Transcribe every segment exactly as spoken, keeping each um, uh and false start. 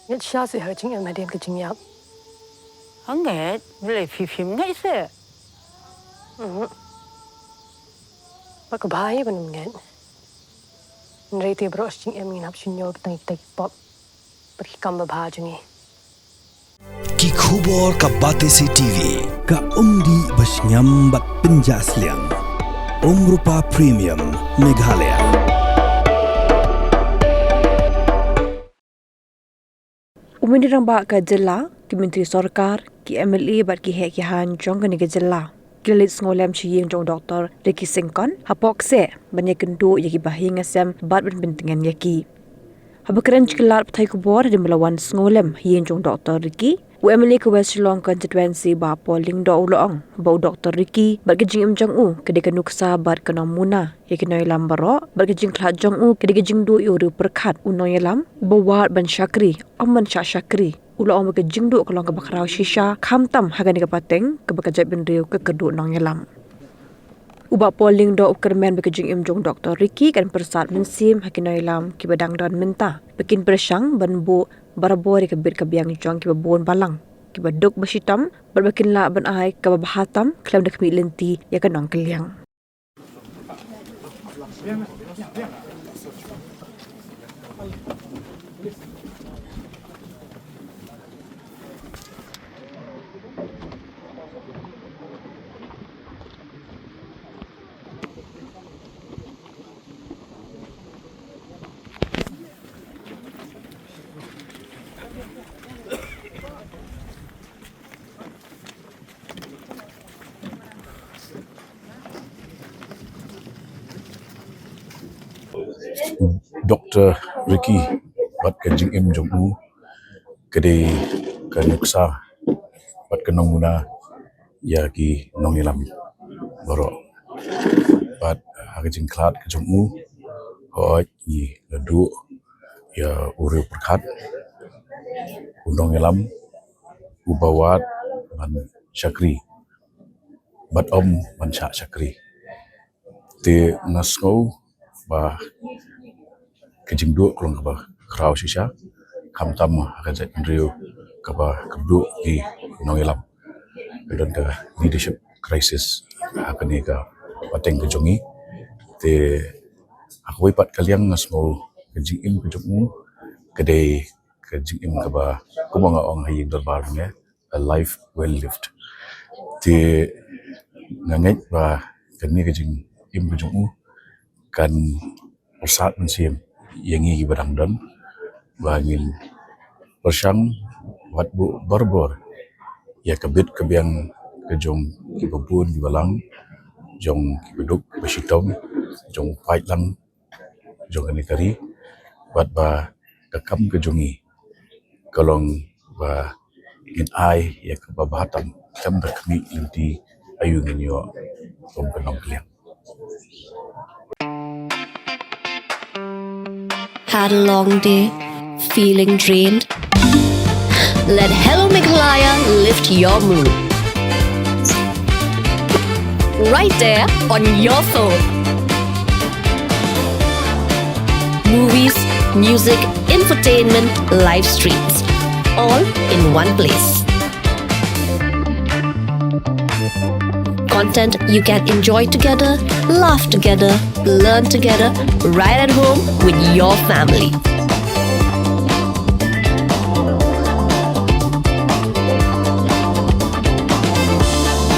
Ngeit shisha seh ha ka jingim hadien ka jingïap. Ngeit, balei phi phim ngeit seh? Mhm. Ba ka bha hi ban ym ngeit. Hynrei te baroh shi jingim ngin hap shim ïa ki tang ki pop bad ki kam babha jong ngi. Ki khubor ka Batesi TV, ka umdih ba shngiam bad pynjah sliang. Umrupa Premium, Meghalaya. U Myntri Rangbah ka jylla, ki myntri sorkar, ki MLA bad ki heh ki haiñ jong kane ka jylla ki la leit sngewlem sha ïing jong u Doctor Ricky Syngkon hapoh kseh ban ïakynduh ïa ki bahaïing hasem bad ban pyntngen ïa ki. Haba kren sha ki lad pathai khubor hadien ba la wan sngewlem ha ïing jong u Doctor Ricky, u MLA ka West Shillong Constituency Bah Paul Lyngdoh u la ong ba u Doctor Ricky bad ka jingim jong u ka dei ka nuksa bad ka nongmuna ïa ki nongïalam baroh, bad ka jingkhlad jong u ka dei ka jingduh ïa u riewpyrkhat u nongïalam uba wad ban shakri, ym ban shah shakri. U la ong ba ka jingduh ka long kaba khraw shisha, khamtam ha kane ka pateng kaba ka jaitbynriew ka kyrduh nongïalam. U Bah Paul Lyngdoh u kyrmen ba ka jingim jong u Doctor Ricky kan pyrsad mynsiem ha ki nongïalam kiba dang don mynta ba kin pyrshang ban buh barabor ïa ka bit ka biang jong kiba bun balang, kiba duk ba shitom, bad ba kin lah ban ai kaba bha tam khlem da khmih lynti ïa ka nongkylliang. Doctor Ricky bad ka jingim jong u ka dei ka nuksa bad ka nongmuna ïa ki nongïalam baroh. Bad ha ka jingkhlad ka jong u, hooid ngi la duh ïa u riewpyrkhat, u nongïalam uba wad ban shakri bad ym ban shah shakri. Te nga sngew ba ka jingduh ka long kaba khraw shisha, khamtam ha ka jaitbynriew kaba kyrduh ki nongïalam. Ka don ka leadership crisis ha kane ka pateng ka jong ngi. Te ha kawei pat ka liang nga sngew ka jingim ka jong u ka dei ka jingim kaba, kumba nga ong ha ïing dorbar mynne, a life well lived. Te nga ngeit ba kane ka jingim ka jong u kan pyrsad mynsiem ïa ngi kiba dang don, ba ngin pyrshang wat buh barabor ïa ka bit ka biang ka jong kiba bun kiba lang, jong kiba duk ba shitom, jong u paidlang jong kane ka ri, bad ba ka kam ka jong ngi ka long ba ngin ai ïa kaba bha tam, khlem da khmih lynti aïu ngin ïoh kum ka nongkylliang. Had a long day? Feeling drained? Let Hello Meghalaya lift your mood. Right there on your phone. Movies, music, infotainment, live streams, all in one place. Content you can enjoy together, laugh together, learn together, right at home with your family.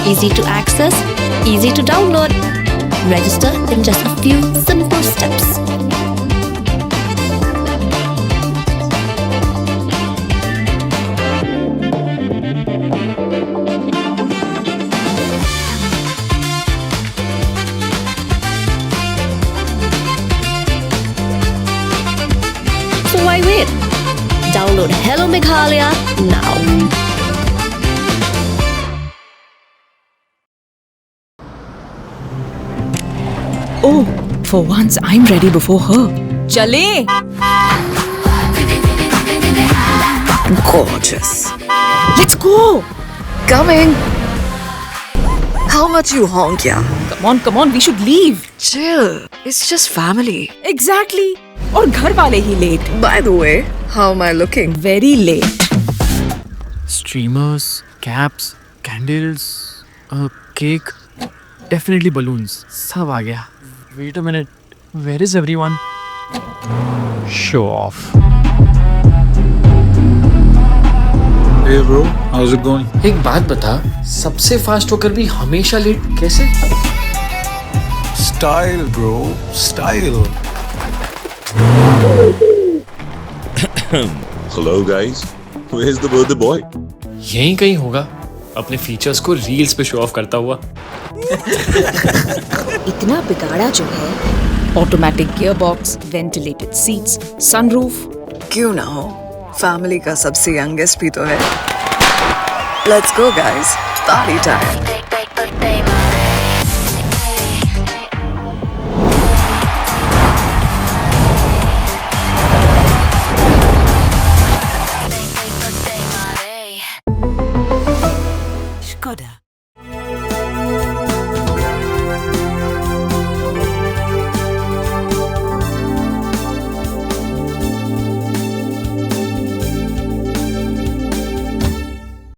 Easy to access, easy to download. Register in just a few simple steps. So why wait? Download Hello Meghalaya now. Oh, for once I'm ready before her. Chale! Gorgeous. Let's go! Coming! How much you honk, yeah? Come on, come on, we should leave. Chill. It's just family. Exactly. और घर वाले ही late. By the way, how am I looking? Very late. Streamers, caps, candles, a cake. Definitely balloons. सब आ गया. Wait a minute. Where is everyone? Show off. Hey bro, how's it going? एक बात बता, सबसे फास्ट होकर भी हमेशा लेट कैसे? Style, bro, style. Hello, guys. Where's the birthday boy? यहीं कहीं होगा, अपने फीचर्स को रील्स पे शो ऑफ करता हुआ. इतना बिगाड़ा जो है. Automatic gear box, ventilated seats, sunroof. क्यों ना हो, फैमिली का सबसे यंगेस्ट भी तो है. Let's go, guys. Party time. Skoda.